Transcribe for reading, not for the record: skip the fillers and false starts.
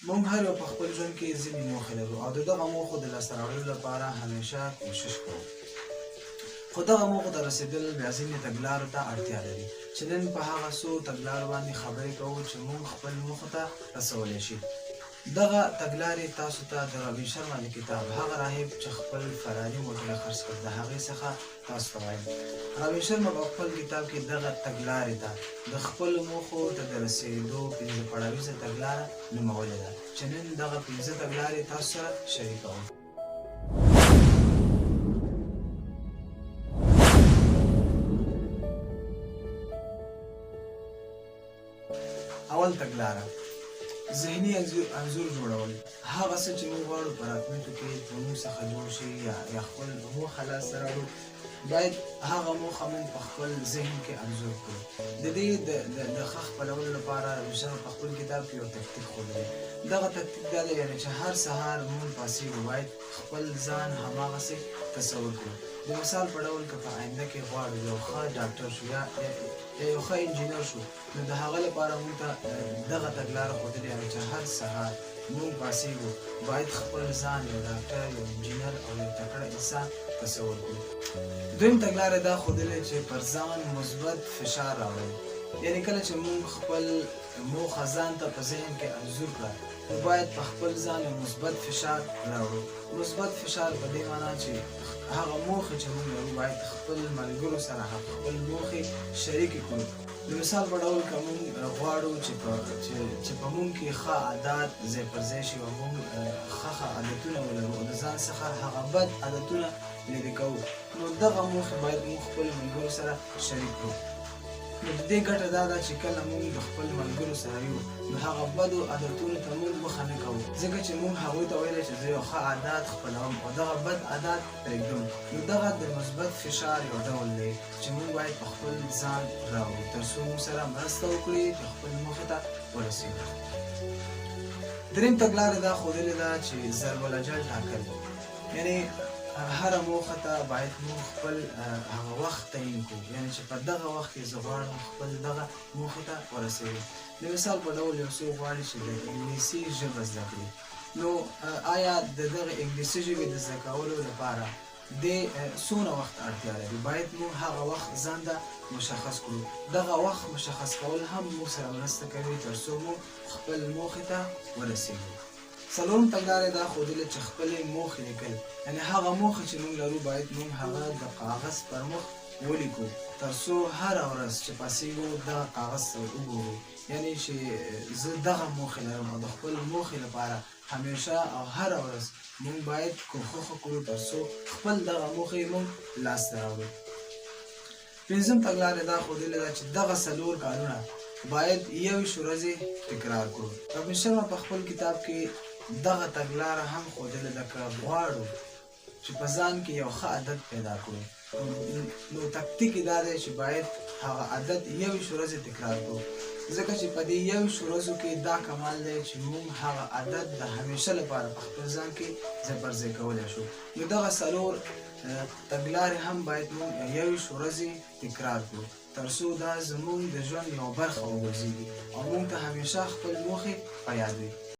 موږ هر یو په خپل ژوند کې ځینې موخې لرو او د دغه موخو د لاسته راوړلو لپاره همیشه کوشش کوو، خو دغه موخو ته رسېدل بیا ځینې تګلارو ته اړتیا لري چې نن په هغه څو تګلارو باندې خبرې کوو چې موږ خپل موخو ته رسولی شي. دغه تګلارې تاسو ته د رابین شرما د کتاب هغه راهب چې خپل فراري موټر یې خرڅ کړ د هغې څخه تاسو ته وایم. رابین شرما په خپل کتاب کې دغه تګلارې ته د خپلو موخو ته د رسېدو پنځه پړاویزه تګلاره نومولې ده چې نن دغه پنځه تګلارې تاسو سره شریکوم. اول تګلاره، ذهني انځور جوړول. هغه څه چې موږ غواړو په راتلونکي کې له موږ څخه جوړ شي یا خپل موخه لاسته راوړو، باید هغه موخه موږ په خپل ذهن کې انځور کړو. د دې د ښه خپلولو لپاره روشن په خپل کتاب کې یو تکتیک ښودلی. دغه تکتیک دا دی، یعنې چې هر سهار موږ پاڅېږو باید خپل ځان هماغسې تصور کړو. د مثال په ډول که په آینده کې غواړو یو ښه ډاکټر شو یا یو ښه انجینر شو، نو د هغه لپاره موږ ته دغه تګلاره ښودلې، یعنې چې هر سهار موږ پاڅېږو باید خپل ځان یو ډاکټر، یو انجینر او یو تکړه انسان تصور کړو. دویم تګلاره دا ښودلې چې پر ځان مثبت فشار راوړل، یعنې کله چې موږ خپل موخه ځان ته په ذهن کې انځور کړه نو باید په خپل ځان یو مثبت فشار راوړو. مثبت فشار په دې مانا چې هغه موخې چې موږ لرو باید خپل ملګرو سره خپل موخې شریکې کړو. د مثال په ډول که موږ غواړو چې په چې په موږ کې ښه عادات ځای پر ځای شي او موږ ښه ښه عادتونه ولرو او د ځان څخه هغه بد عادتونه لرې کوو، نو دغه موخې باید موږ خپلو ملګرو سره شریک کړو. نو د دې ګټه دا ده چې کله موږ د خپل ملګرو سره یو نو هغه بدو عادتونو ته موږ مخه نه کوو، ځکه چې موږ هغوی ته ویلی چې زه یو ښه عادات خپلوم او دغه بد عادات پرېږدم. نو دغه د مثبت فشار یو ډول دی چې موږ باید په خپل ځان راوړو تر څو موږ سره مرسته وکړي چې خپل موخې ته ورسېږو. دریم تګلاره دا ښودلې ده چې ضرب الاجل ټاکل، یعنې هره موخه ته باید موږ خپل هغه وخت تعین کړو، یعنې چې په دغه وخت کې زه غواړم خپل دغه موخې ته ورسېږم. د مثال په ډول یو څوک غواړي چې د انګلیسي ژبه زده کړي، نو آیا د دغه انګلیسي ژبې د زده کولو لپاره د څونه وخت اړتیا لري؟ باید موږ هغه وخت ځان ته مشخص کړو. دغه وخت مشخص کول هم موږ سره مرسته کوي تر څو موږ خپل موخې ته ورسېږو. څلورم تګلاره یې دا ښودلې چې خپلې موخې لیکل، یعنې هغه موخې چې موږ لرو باید موږ هغه د کاغذ پر مخ ولیکو تر څو هره ورځ چې پاڅېږو دغه کاغذ ته وګورو، یعنې چې زه دغه موخې لرم او د خپل موخې لپاره همیشه او هره ورځ موږ باید کوښښ وکړو تر څو خپل دغه موخې موږ لاسته راوړو. پنځم تګلارې دا ښودلې ده چې دغه څلور کارونه باید 21 ورځې تکرار کړو. رابین شرما په خپل کتاب کې دغه تګلاره هم ښودلې ده، که غواړو چې په ځان کې یو ښه عادت پیدا کړو نو تکتیک یې دا دی چې باید هغه عادت 21 ورځې تکرار کړو، ځکه چې په دې 21 ورځو کې دا کمال دی چې موږ هغه عادت د همیشه لپاره په خپل ځان کې ځای پر ځای کولی شو. نو دغه څلور تګلارې هم باید موږ 21 ورځې تکرار کړو تر څو دا زموږ د ژوند یوه برخه وګرځېږي او موږ ته همیشه خپل موخې په یاد وي.